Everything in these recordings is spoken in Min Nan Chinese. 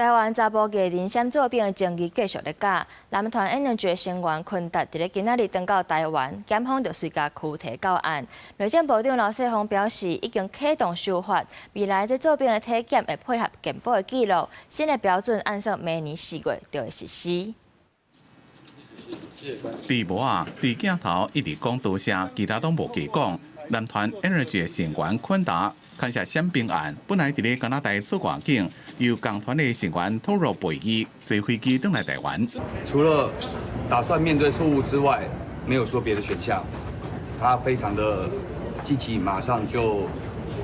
台灣查埔藝人閃做兵的爭議繼續咧攪，男團 Energy 成員坤達佇咧今仔日轉到台灣，檢方就隨共拘提到案。內政部長劉世鋒表示，已經啟動修法，未來這做兵的體檢會配合健保的記錄，新的標準按算明年4月就會實施。佇無啊，佇鏡頭一直講多謝，其他攏無加講。男團 Energy 成員坤達牽涉閃兵案，本來佇咧加拿大出外景，由共團的成員托洛陪伊坐飛機轉來台灣。除了打算面對錯誤之外，沒有說別的選項。他非常的積極，馬上就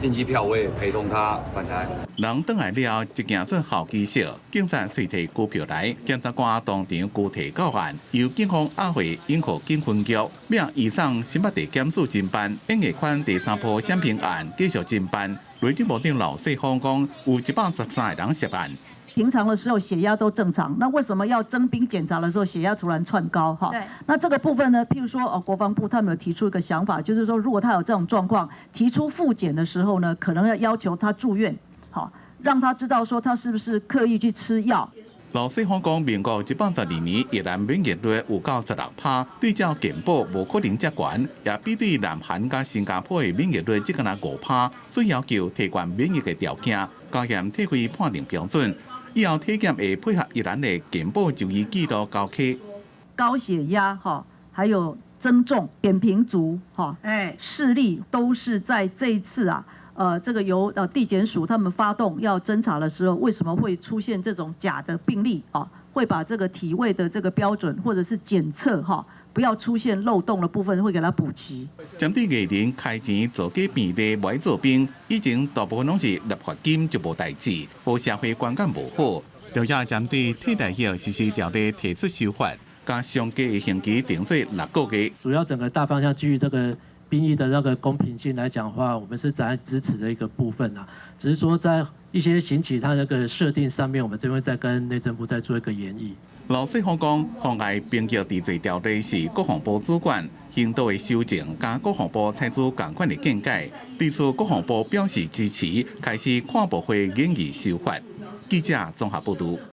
訂機票，我也陪同他返台。人轉來了，一件做好消息，警察隨提拘票來，檢察官當場拘提到案，由警方押回永和警分局，命移送新北地檢署偵辦。演藝圈第三波閃兵案繼續偵辦。內政部長劉世鋒講，有113個人涉案。平常的時候血壓都正常，那為什麼要徵兵檢查的時候血壓突然竄高？哈，那這個部分呢？譬如說，哦，國防部他們有提出一個想法，就是說，如果他有這種狀況，提出複檢的時候呢，可能要要求他住院，好，讓他知道說他是不是刻意去吃藥。劉世鋒講，民國112年役男免疫率有到16趴，對照健保無可能遮懸，也比對南韓佮新加坡的免疫率只敢若5趴，所以要求提懸免疫的條件，加嚴退費判定標準。以後體檢會配合役男的健保就醫記錄交溪。高血壓哈，還有增重、扁平足哈，視力都是在這一次啊，這個由地檢署他們發動要偵查的時候，為什麼會出現這種假的病歷啊？會把這個體位的這個標準或者是檢測哈，不要出現漏洞的部分，會給他補齊。針對藝人開錢做假病歷買做兵，以前大部分攏是納罰金就無代誌，予社會觀感無好。著也針對替代役實施條例提出修法，將上低的刑期定做6個月。主要整個大方向基於這個兵役的那個公平性來講的話，我們是在支持的一個部分啊。只是說在一些刑期它那個設定上面，我們這邊再跟內政部再做一個研議。劉世鋒講，妨礙兵役治罪條例是國防部主管，刑度的修正，佮國防部採取仝款的見解，對此國防部表示支持，開始跨部會研議修法。記者綜合報導。